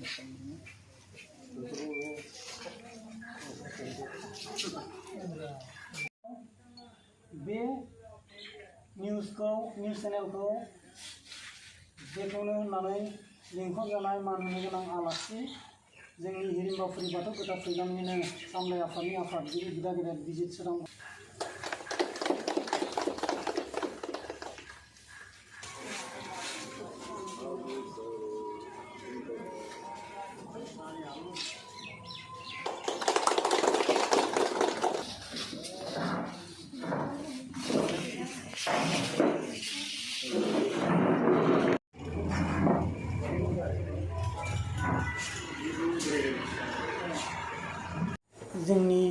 बे news channel को बेखेवनो होननानै लिंहरजानाय मान होनो गोनां आलासि जोंनि हिरिम्बाफुरि बाथौ गोथार फैलामनिनो सामलाय आफादनि आफादगिरि बिदा गेदेर बिजित सोरां जोंनि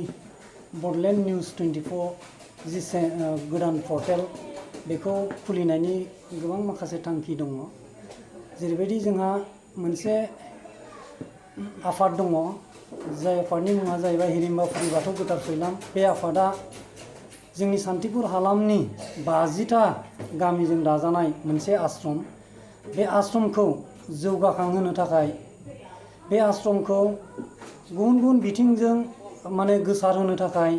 बडलेण्ड निउज 24 जि गोदान पर्टेल बेखौ खुलिनायनि गोबां माखासे थांखि दङ जेरैबायदि जोंहा मोनसे आफाद दङ जाय आफादनि मुङा जाहैबाय हिरिम्बाफुरि बाथौ गोथार फैलाम बे आफादा जोंनि सान्तिपुर हालामनि 50टा गामिजों दाजानाय मोनसे आश्रम बे आश्रमखौ जौगाखांहोनो थाखाय बे आश्रमखौ गुबुन गुबुन बिथिंजों माने गोसार होनो थाखाय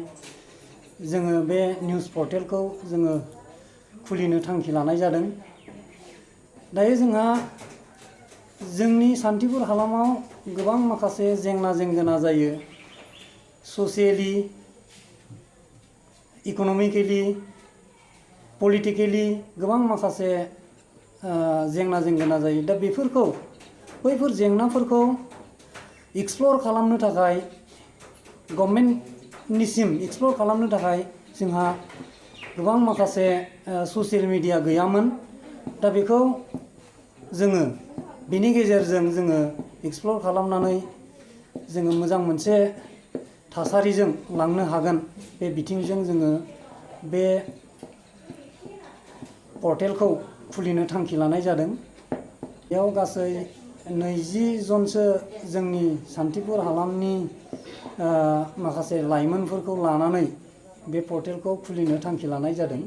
जोङो बे निउज पर्टेलखौ जोङो खुलिनो थांखि लानाय जादों। दायो जोंहा जोंनि सान्तिपुर हालामाव गोबां माखासे जेंना जेंगोना जायो ससियेलि इक'नमिकेलि पलिटिकेलि गोबां माखासे जेंना जेंगोना जायो दा बेफोरखौ बैफोर जेंनाफोरखौ एक्सप्लर खालामनो थाखाय गभर्नमेन्टनिसिम एक्सप्लर खालामनो थाखाय जोंहा गोबां माखासे ससियेल मिडिया गैयामोन दा बेखौ जोङो बिनि गेजेरजों जोङो एक्सप्लर खालामनानै जोङो मोजां मोनसे थासारिजों लांनो हागोन बे बिथिंजों जोङो बे पर्टेलखौ खुलिनो थांखि लानाय जादों। बेयाव गासै 20 जनसो जोंनि सान्तिपुर हालामनि माखासे लाइमोनफोरखौ लानानै बे पर्टेलखौ खुलिनो थांखि लानाय जादों।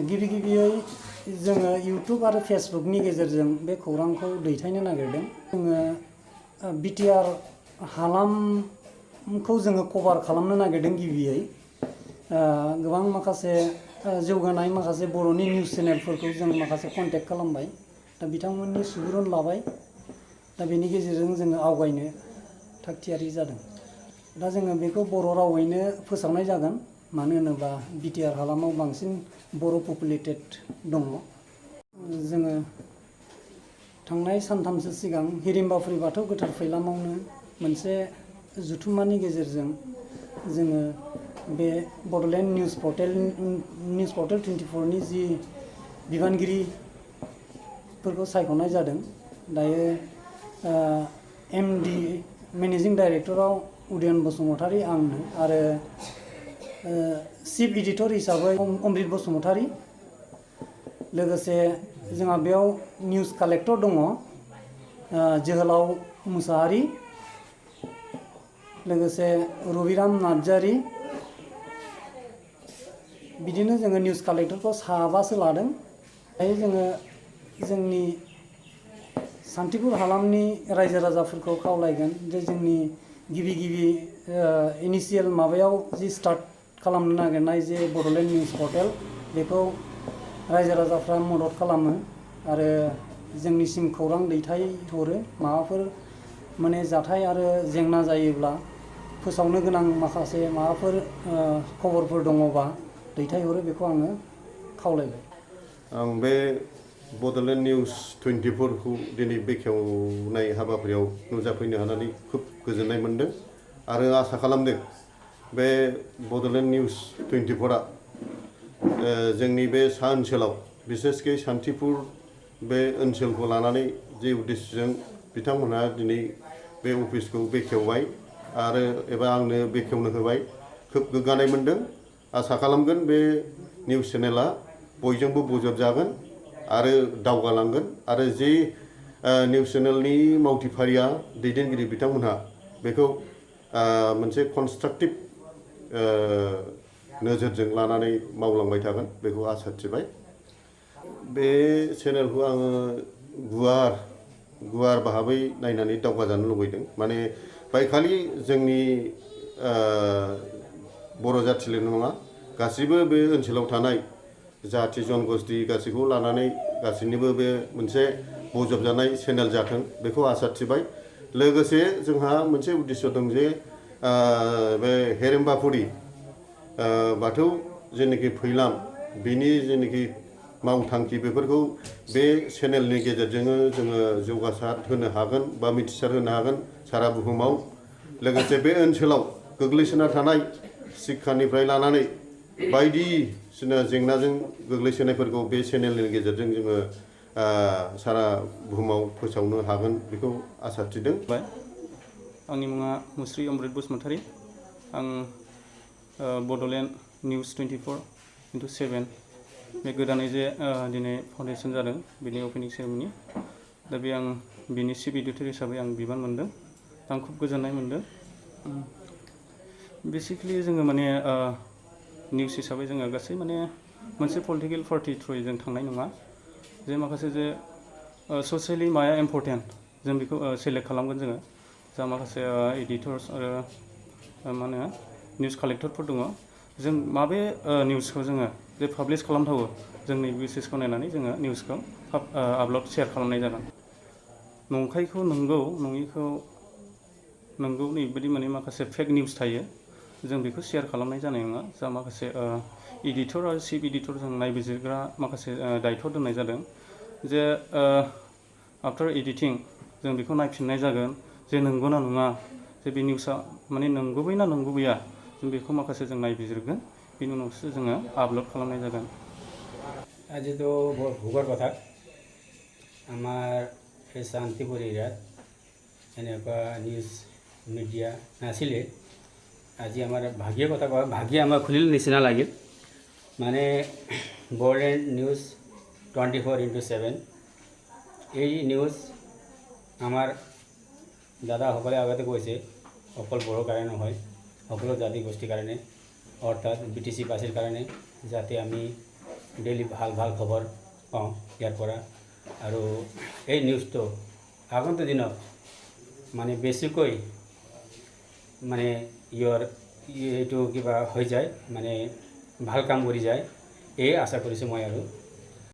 गिबियै जोङो इउट्युब आरो फेसबुकनि गेजेरजों बे खौरांखौ दैथायनो नागिरदों। जोङो बिटिआर हालामखौ जोङो कभार खालामनो नागिरदों गिबियै गोबां माखासे जौगानाय माखासे बर'नि निउज चेनेलफोरखौ जों माखासे कन्टेक्ट खालामबाय दा बिथांमोननि सुबुरुन लाबाय दा बेनि गेजेरजों जोङो आवगायनो थागथियारि जादों। दा जोङो बेखौ बर' रावैनो फोसावनाय जागोन मानो होनोबा बिटिआर हालामाव बांसिन बर' पपुलेटेड दङ। जोङो थांनाय सानथामसो सिगां हिरिम्बाफुरि बाथौ गोथार फैलामावनो मोनसे जुथुम्मानि गेजेरजों जोङो बे बडलेण्ड निउज पर्टेल 24 नि जि बिबानगिरिफोरखौ सायख'नाय जादों। दायो एमडि मेनेजिं डाइरेक्टराव उदयन बसुमतारी आंनो आरो चिफ एडिटर हिसाबै अमृत बसुमतारी लोगोसे जोंहा बेयाव निउज कालेक्टर दङ जोहोलाव मुसाहारि लोगोसे रबिराम नार्जारी बिदिनो जोङो निउज कालेक्टरखौ 7 लादों। दायो जोङो जोंनि सान्तिपुर हालामनि रायजो राजाफोरखौ खावलायगोन जे जोंनि गिबि इनिशियेल माबायाव जि स्टार्ट खालामनो नागिरनाय जे बडलेण्ड निउज पर्टेल बेखौ रायजो राजाफ्रा मदद खालामो आरो जोंनिसिम खौरां दैथायहरो माबाफोर माने जाथाय आरो जेंना जायोब्ला फोसावनो गोनां माखासे माबाफोर खबरफोर दङबा दैथायहरो बेखौ आङो खावलायबाय। आं बे बडलेण्ड निउज 24 खौ दिनै बेखेवनाय हाबाफारियाव नुजाफैनो हानानै खोब गोजोननाय मोनदों आरो आसा खालामदों बे बडलेण्ड निउज 24 आ जोंनि बे सा ओनसोलाव बिसेसकै सान्तिपुर बे ओनसोलखौ लानानै जे उद्देश्यजों बिथांमोनहा दिनै बे अफिसखौ बेखेवबाय आरो एबा आंनो बेखेवनो होबाय खोब गोग्गानाय मोनदों। आसा खालामगोन बे निउज चेनेला बयजोंबो बजबजागोन आरो दावगालांगोन आरो जे निउज चेनेलनि मावथिफारिया दैदेनगिरि बिथांमोनहा बेखौ मोनसे कनस्ट्राक्टिभ नोजोरजों लानानै मावलांबाय थागोन बेखौ आसा थिबाय। बे चेनेलखौ आङो गुवार गुवार भाबै नायनानै दावगाजानो लुबैदों माने बायखालि जोंनि बर' जाथिल' नङा गासिबो बे ओनसोलाव थानाय जाथि जनगोष्ठी गासैखौ लानानै गासैनिबो बे मोनसे बजबजानाय चेनेल जाथों बेखौ आसा थिबाय लोगोसे जोंहा मोनसे उद्देश्य दं जे बे हेरेम्बाफुरि बाथौ जेनाखि फैलाम बिनि जेनाखि मावथांखि बेफोरखौ बे चेनेलनि गेजेरजोंनो जोङो जौगासार होनो हागोन बा मिथिसार होनो हागोन सारा बुहुमाव लोगोसे बे ओनसोलाव गोग्लैसोना थानाय शिक्षानिफ्राय लानानै बायदिसिना जेंनाजों गोग्लैसोनायफोरखौ बे चेनेलनि गेजेरजों जोङो सारा बुहुमाव फोसावनो हागोन बेखौ आसा थिदों। आंनि मुङा मुस्रि अमृत बसुमतारी आं बड'लेण्ड निउज 24/7 बे गोदानै जे दिनै फाउन्डेसन जादों बेनि अपेनिं सेरेमनि दा बे आं बिनि चिफ एडिटर हिसाबै आं बिबान मोनदों आं खुब गोजोननाय मोनदों। बेसिकलि जोङो माने निउज हिसाबै जोङो गासै माने मोनसे पलिटिकेल पार्टि थ्रुयै जों थांनाय नङा जे माखासे जे ससियेलि माया इम्पर्टेन्ट जों बेखौ सेलेक्ट खालामगोन जोङो जा माखासे एडिटर्स आरो मा होनो निउज कालेक्टरफोर दङ जों माबे निउसखौ जोङो जे पाब्लिश खालामथावो जोंनि बेसिसखौ नायनानै जोङो निउसखौ आपल'ड शेयार खालामनाय जागोन। नंखायखौ नंगौ नङिखौ नंगौ नैबायदि माने माखासे फेक निउस थायो जों बेखौ शेयार खालामनाय जानाय नङा जा माखासे एडिटर आरो चिफ एडिटर जों नायबिजिरग्रा माखासे दायथ' दोननाय जादों जे आफ्टार एडिटिं जों बेखौ नायफिननाय जागोन जे नंगौना नङा जे बे निउसआ माने नंगुबै ना नंगुबैया जों बेखौ माखासे जों नायबिजिरगोन बेनि उनावसो जोङो आपल'ड खालामनाय जागोन। আজি তো বৰ ভোগৰ কথা আমাৰ এই শান্তিপুৰ এৰিয়াত এনেকুৱা নিউজ মিডিয়া নাছিলে। আজি আমাৰ ভাগ্যৰ কথা কোৱা ভাগ্য আমাৰ খুলিল নিচিনা লাগিল মানে বড়োলেণ্ড নিউজ 24/7 এই নিউজ আমাৰ দাদাসকলে আগতে কৈছে অকল বড়োৰ কাৰণে নহয় সকলো জাতি গোষ্ঠীৰ কাৰণে অৰ্থাৎ BTC পাৰ্টিৰ কাৰণে যাতে আমি ডেইলি ভাল ভাল খবৰ পাওঁ ইয়াৰ পৰা আৰু এই নিউজটো আগন্তুক দিনত মানে বেছিকৈ মানে এইটো কিবা হৈ যায় মানে ভাল কাম কৰি যায় এই আশা কৰিছোঁ মই আৰু